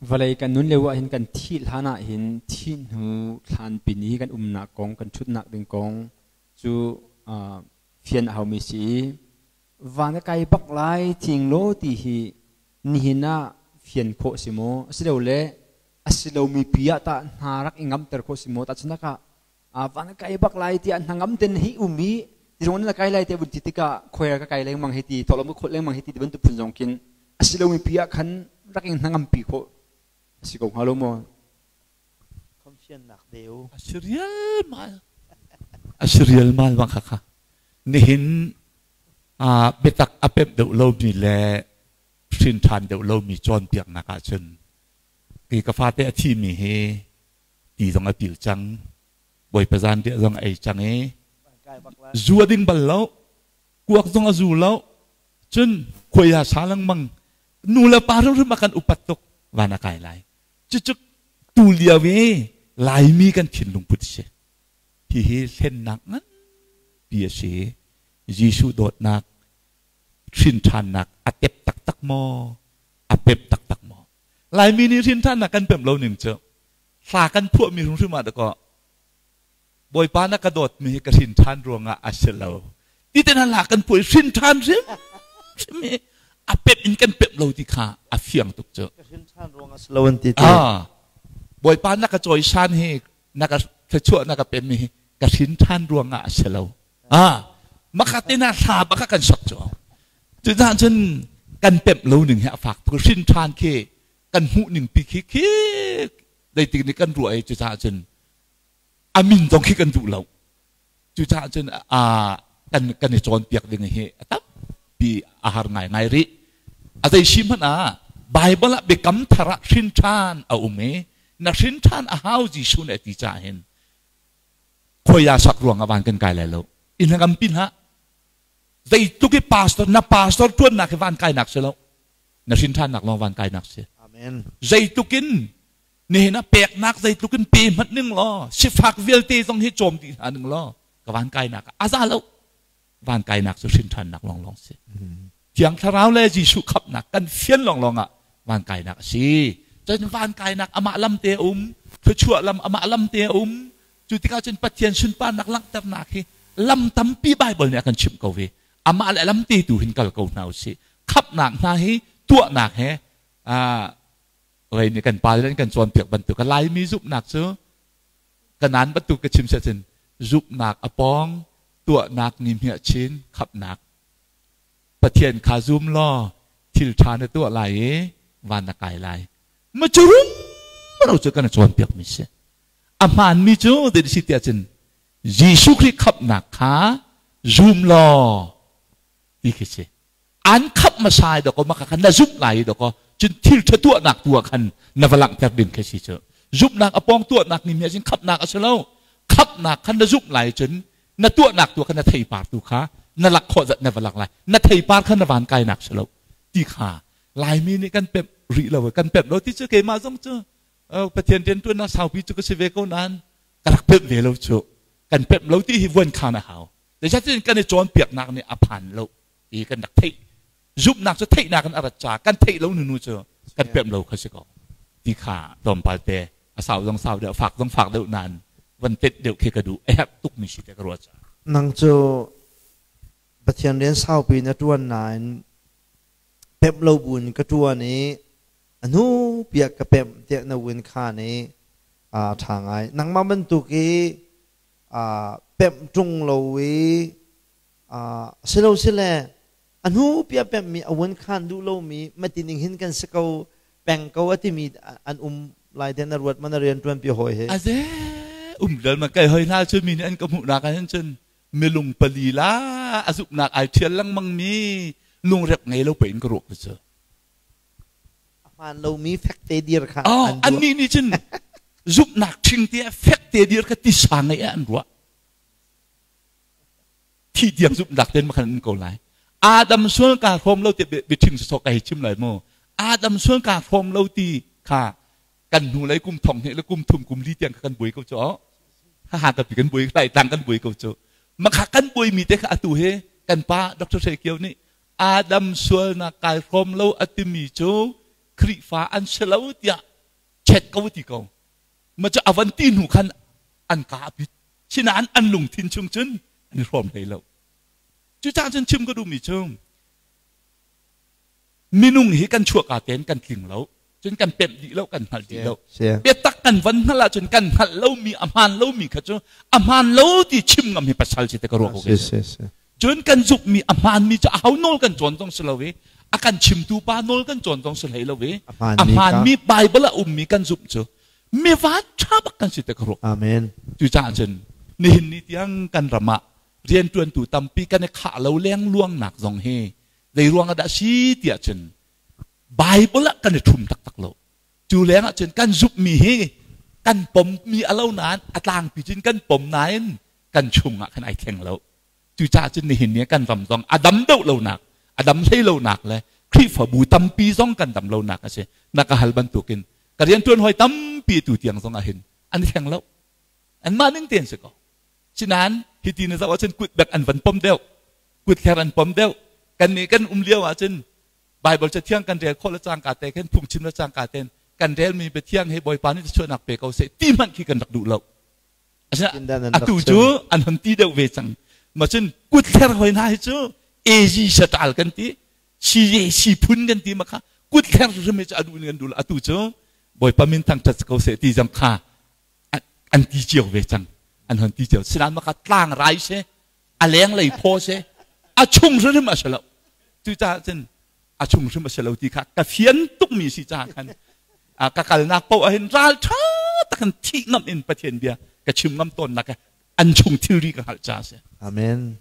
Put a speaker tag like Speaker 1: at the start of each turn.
Speaker 1: Vawlei kan nun lio ah hin kan thih hlan ah hin thih hnu thlan pin i kan umnak kong, kan ṭhutnak ding kong cu fian a haumi si i van a kai bak lai thing law ti hi nihin ah fian khawh si maw? Asilole a si lomi pi ah tah hna rak i ngamter khawh si maw? Tahchunhnak ah van a kai bak lai tiah hna ngam ten hi um i ti na kai lai tiah vun ti tikah khoir ka kai lengmang hi ti thawhlawm ka khawlh lengmang hi ti bantuk phun zong khin a si lomi pi ah khan rak in hnangampi khawh a si ko hnga lo maw?
Speaker 2: Confiannak deu.
Speaker 3: A si rialmal. A si rialmal bang kha kha. Nihin biatak a pemh deuh lomi le hrin ṭhan deuh lomi cawnpiaknak ahcun hi ka fate a thimi hi ti zong a pil cang, Bawipa zanriah zong a ei cang i zu a ding bal lo, kuak zong a zu lo, cun khuai a sa lengmang, nu le pa hrimhrim a kan upat tuk, van a kai lai. Cucu tu lio i Laimi kan thinlung put a si. Hihi hlennak nganpi a si. Jesuh dawtnak hrin ṭhannak a tep taktak maw? A pem taktak maw? Laimi nih hrin ṭhannak kan pemh lo ning cu hla kan phuahmi hrimhrim ah dakaw Bawipa na ka dawtmi hi ka hrin ṭhan ruangah a si lo. Ti te hna hla kan phuah i hrin ṭhan hrimhrim hi a pemh in kan pemh lo ti kha a fiang tuk cu.
Speaker 2: Ka hrin ṭhan ruangah a si lo an ti te.
Speaker 3: Ah, Bawipa na ka cawisan hi na ka thluachuah na ka pemmi hi ka hrin ṭhan ruangah a si lo. Ah, maka te hna hla baka kan sok cu. Cucaah cun kan pemh lo ning hi a fak tuk. Hrin ṭhan khi kan hmuh ning pi khi khi zeitik nih kan ruah i cucaah cun a min zong khi kan duh lo. Cucaah cun kan kan i cawnpiak ding hi a tampi a har ngaingai rih. A zei si hmanh ah Bible ah biakam thar ah hrin ṭhan a um i na hrin ṭhan a hau Jesuh nih a ti caah hin khuai ah sak ruang ah van kan kai lai lo. Inn ngam pin hlah. Zeitluk i pastor na pastor ṭuannak hi van kainak si lo. Na hrin ṭhannak lawng van kainak si.
Speaker 2: Amen.
Speaker 3: Zeitluk in nihin ah peknak zeitluk in pe hmanh ning law sifak vialte zong hi cawm dih hna ning law ka van kainak ah a za lo. Van kainak cu hrin ṭhannak lawnglawng si. Thiang Thlarau le Jesuh khamhnak kan fian lawnglawng ah van kainak a si. Cun van kainak amah lam te a um, thluachuah lam amah lam te a um. Cu tikah cun Pathian sunparnak langhternak hi lam tampi Baibal nih a kan chimh ko ve. Amah le lam te tu hin kal ko hna usih. Khamhnak hna hi tuahnak he rei nih kan pa le kan cawnpiak bantuk Laimi zumhnak cu kanan bantuk ka chim cun zumhnak a pawng tuahnak ni hmiah chin khamhnak Pathian kha zum law thil ṭha na tuah lai i van na kai lai. Ma cu rumro cu kan cawnpiak mi si. A hmaanmi cu zei si tiah cun Jesuh Khrih khamhnak kha zum law ti khi si. An khamh hmasa i dawkaw maka khan na zumh lai i dawkaw cun thil ṭha tuahnak tu ah khan na va langhter ding khi si cu. Zumhnak a pawng tuahnak ni mi ah cun khamhnak a si lo. Khamhnak khan na zumh lai cun na tuahnak tu kha na theipar tu kha na lak khawh zat na va lak lai na theipar kha na van kainak si lo ti kha Laimi nih kan pemh rih lo kan pemh lo ti cu keimah zong cu Pathian rianṭuannak saupi cu ka si ve ko nain ka rak pemh ve lo cu kan pemh lo ti hi vuan khan a hau zeicahtiah kan i cawnpiaknak nih a phan lo ti kan rak theih zumhnak cu theihnak in a rat ca kan theih lo nunu cu kan pemh lo kha si ko ti kha tlawmpal te a sau zong sau deuh fak zong fak deuh nain van tet deuh khi ka duh a herh tuk mi si te ka ruah ca
Speaker 2: nang cu Pathian rian saupi na tuan nain pemh lo buin ka tuan i a hnu piak ka pemh tiah na win khan i a tha ngai nangmah bantuk i pemh ṭung lo i silo sile a hnu pia pemhmi a wun khan duh lomi matining hin kan si ko peng ko a timi an um lai te na ruat ma na rian ṭuan pi hawi he
Speaker 3: aze um dal ma kai hoi hna cu mi nih an ka hmuh nak ah hin cun milung pali la a zumhnak ai ṭhial lengmang mi lungrep ngei lo pe in ka ruah ku cu
Speaker 2: a hmaan lomi fek te dir kha
Speaker 3: oh annih nih cun zumhnak ṭhing te fek te dir kha tisa ngei ah an ruah thi tiang zumhnak ten makhan an ko lai Adam sual ka hrawm lo ti biachim sawsawh ka hei chim lai mu Adam sual ka hrawm lo ti kha kan hnu lei kum thong hnih le kum thum kum li tiang kha kan buai ko cu ha ha ka pi kan buai lai tlang kan buai ko cu makha kan buai mi te kha atu he kan pa Dr. Hre Kio nih Adam sualnak kai hrawm lo a timi cu. Khrihfa an si lo tiah chet ko ti ko. Ma cu avan ti hnu khan an ka a pit. Sinain an lungthin chung cun an i hrawm hlei lo. Cucaah cun chim ka duhmi cu minung hi kan chuahka tein kan tling lo. Cun kan pemh dih lo, kan hngalh dih lo. Biatak kan van hngalh ahcun kan hngalh lomi, a hmaan lomi kha cu a hmaan lo ti chim ngam hi pasal si te ka ruah ko. Cun kan zumhmi a hmaanmi cu aho nawl kan cawn zong si lo i a kan chimtu pa nawl kan cawn zong si hlei lo i a hmaanmi Bible a ummi kan zumh cu mi van ṭha bak kan si te ka ruah.
Speaker 2: Amen.
Speaker 3: Cucaah cun nihin ni tiang kan ram ah rianṭuantu tampi kan i khah lo lengluangnak zong hi zei ruang ah dah si tiah cun Bible ah kan i ṭhum taktak lo. Cu leng ah cun kan zumhmi hi kan pommi a lo nain a tlangpi cun kan pom nain kan chung ah khan ai thleng lo. Cucaah cun nihin ni kan ram zong a dam deuh lonak, a dam hlei lonak le Khrihfabu tampi zong kan dam lonak a si. Na ka hal bantukin ka rianṭuan hawi tampi tu tiang zong ah hin an i thleng lo. Anmah ning tein si ko. Sinain hiti na zoh ahcun kut bek an van pom deuh, kut thler an pom deuh. Kan nih kan um lio ahcun Bible cathiang kan rel khawh le cangka te khin phungchim le cangka ten kan relmi biathiang hi Bawipa nih chuahnak pe ko seh ti hmanh khi kan rak duh lo. Atu cu an hon ti deuh ve cang. Ma cun kut thler hoi hna hi cu AG satal kan ti, CJC phun kan ti ma kha kut thler hrim hi cu a duh in kan duh lo. Atu cu Bawipa min thangṭhat ko seh ti zong kha an ti cio ve cang. An hon ti cio. Sinain ma kha tlang rai se, a leng lei phaw se, a chung hrim a si lo. Cucaah cun a chung hrim a si lo ti kha ka fian tukmi si caah khan ka kalnak paoh ah hin ral ṭha takin thih ngam in Pathian bia ka chim ngam tawnnak an chung thilri ka hngalh caah a si.
Speaker 2: Amen.